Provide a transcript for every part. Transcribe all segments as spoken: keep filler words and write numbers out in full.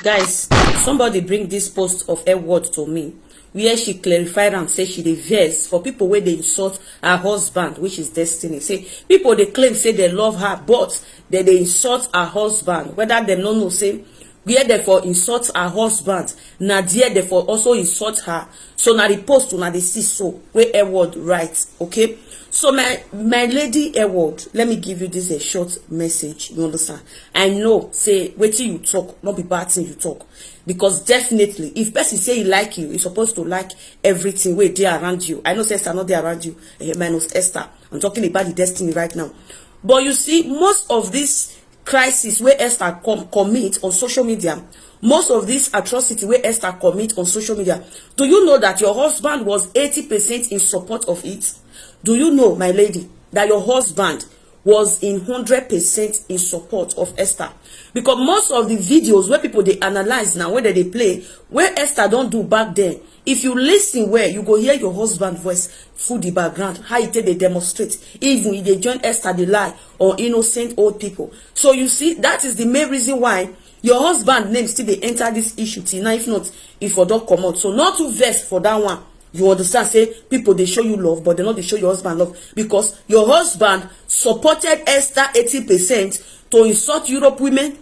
Guys, somebody bring this post of Edward to me, where she clarify am say she dey vex for people wey dey insult her husband, which is Destiny. Say people dey claim say they love her, but they dey insult her husband. Whether dem no know say where they for insult her husband, na there they for also insult her. So na the post una dey see so, wey Edward write, okay? So my my lady Edward, let me give you this a short message. You understand? I know say wetin you talk, no be bad thing you talk, because definitely if person say he like you, he supposed to like everything wey dey around you. I know say Esther no dey around you, eh, minus Esther. I'm talking about the Destiny right now. But you see, most of this crisis wey Esther com commit on social media, most of this atrocity wey Esther commit on social media, do you know that your husband was eighty percent in support of it? Do you know, my lady, that your husband was in hundred percent in support of Esther? Because most of the videos wey people dey analyse now, wey dem dey play, wey Esther don do back then, if you listen well, you go hear your husband voice full the background, how he take dey demonstrate, even he dey join Esther dey lie on innocent old people. So you see, that is the main reason why your husband name still dey enter this issue till now. If not, e for don comot. So not too vex for that one. You understand say people dey show you love, but they no dey show your husband love, because your husband supported Esther eighty percent to insult Europe women,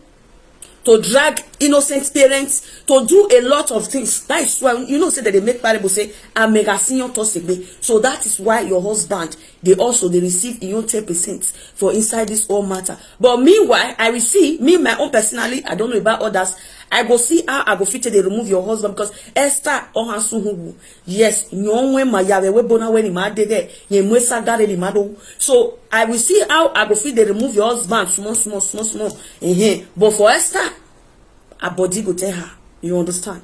to drag innocent parents, to do a lot of things. That is why you know say that they make parable say, "Amega senior tosegbe." So that is why your husband dey also dey receive im own ten percent for inside this whole matter. But meanwhile, I will see, me my own personally, I don't know about others, I go see how I go fit take dey remove your husband, because Esther Ohansuhugu, yes, nyonwe mayawe we bona we ni ma dey there, ye mwe sagare ni ma do. So I will see how I go fit dey remove your husband small, small, small, small. Ehen. But for Esther, her body go tell her. You understand?